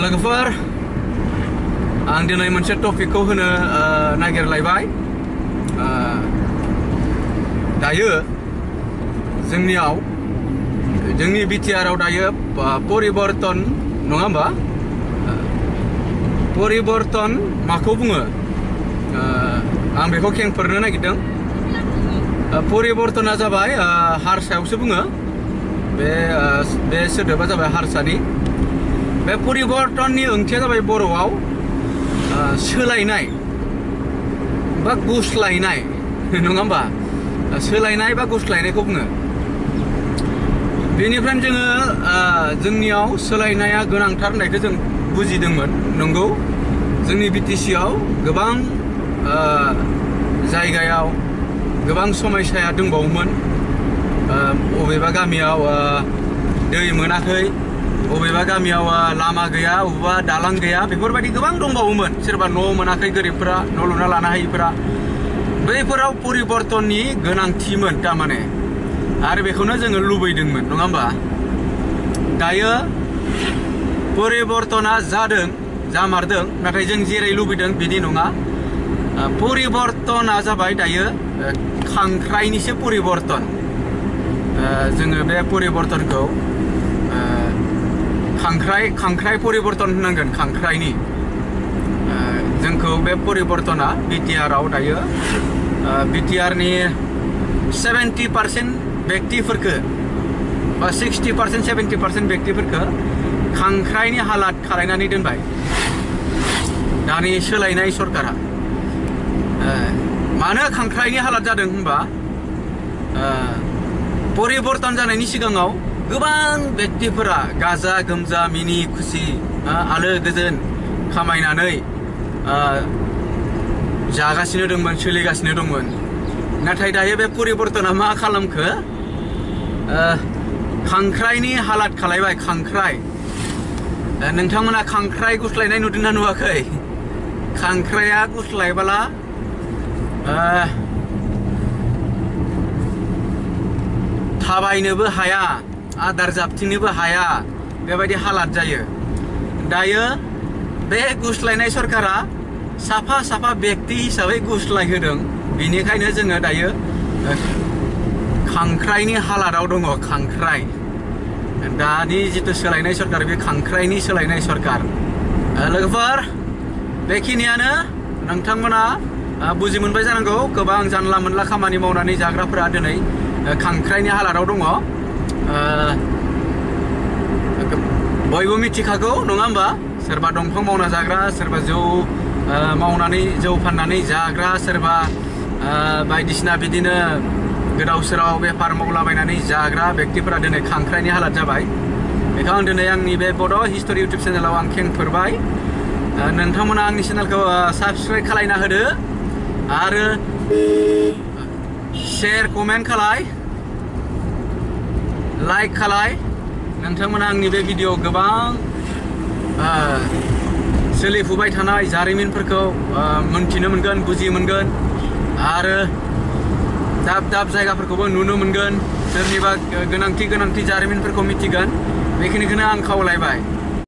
लोगोफोर आं दिनै मोनसे टपिकखौ होनो नागिरलायबाय दायो जोंनियाव जोंनि बिटिआरआव दायो परिबर्तन नङा होमबा परिबर्तन माखौ बुङो आं बेखौ खेंफोरनो नागिरदों परिबर्तना जाबाय हारसायावसो बुङो बे सोदोबा जाबाय हारसानि बे परिबर्तननि ओंथिया जाबाय बर'आव सोलायनाय बा गुस्लायनाय नङा होमबा सोलायनाय बा गुस्लायनायखौ बुङो बेनिफ्राय जोङो जोंनियाव सोलायनाया गोनांथार होननायखौ जों बुजिदोंमोन नंगौ जोंनि बिटिसिआव गोबां जायगायाव गोबां समस्याया दंबावोमोन बबेबा गामियाव दै मोनाखै बबेबा गामियाव लामा गैया बबेबा दालां गैया बेफोरबायदि गोबां दंबावोमोन सोरबा न' मोनाखै गोरिबफोरा न' लुना लानो हायिफोरा बैफोराव परिबर्तननि गोनांथिमोन थारमाने आरो बेखौनो जोङो लुबैदोंमोन नङा होमबा दायो परिबर्तना जादों जामारदों नाथाय जों जेरै लुबैदों बिदि नङा परिबर्तना जाबाय दायो खांख्राइनिसो परिबर्तन जोङो बे परिबर्तनखौ खांख्राइ परिबर्तन होनांगोन खांख्राइनि जोंखौ बे परिबर्तना बिटिआरआव दायो बिटिआरनि 70% व्यक्तिफोरखौ बा 60% 70% व्यक्तिफोरखौ खांख्राइनि हालात खालायनानै दोनबाय दानि सोलायनाय सरकारा मानो खांख्राइनि हालात जादों होनबा परिबर्तन जानायनि सिगाङाव गोबां व्यक्तिफोरा गाजा गोमजा मिनि खुसि आलो गोजोन खामायनानै जागासिनो दंमोन सोलिगासिनो दंमोन नाथाय दायो बे परिबर्तना मा खालामखो खांख्राइनि हालात खालायबाय खांख्राइ नोंथांमोना खांख्राइ गुस्लायनाय नुदोंना नुवाखै खांख्राइया गुस्लायबोला थाबायनोबो हाया आदार जाबथिंनोबो हाया बेबायदि हालात जायो दायो बे गुस्लायनाय सरकारा साफा साफा व्यक्ति हिसाबै गुस्लायहोदों बेनिखायनो जोङो दायो खांख्राइनि हालादाव दङ खांख्राइ दानि जिथु सोलायनाय सरकार बे खांख्राइनि सोलायनाय सरकार लोगोफोर बेखिनियानो नोंथांमोना बुजि मोनबाय जानांगौ गोबां जानला मोनला खामानि मावनानै जाग्राफोरा दिनै खांख्राइनि हालादाव दङ बयबो मिथिखागौ नङा होमबा सोरबा दंफां मावना जाग्रा सोरबा जौ मावनानै जौ फाननानै जाग्रा सोरबा बायदिसिना बिदिनो गोदाव सोराव बेफार मावलाबायनानै जाग्रा व्यक्तिफोरा दिनै खांख्राइनि हालात जाबाय बेखौ आं दिनै आंनि बे बड' हिस्टरि इउटुब चेनेलाव आं खेंफोरबाय नोंथांमोना आंनि चेनेलखौ साबस्क्राइब खालायना होदो आरो शेयर कमेन्ट खालाय लाइक खालाय नोंथांमोना आंनि बे भिडिअ गोबां सोलिफुबाय थानाय जारिमिनफोरखौ मोनथिनो मोनगोन बुजि मोनगोन आरो दाब दाब जायगाफोरखौबो नुनो मोनगोन सोरनिबा गोनांथि जारिमिनफोरखौ मिथिगोन बेखिनिखौनो आं खावलायबाय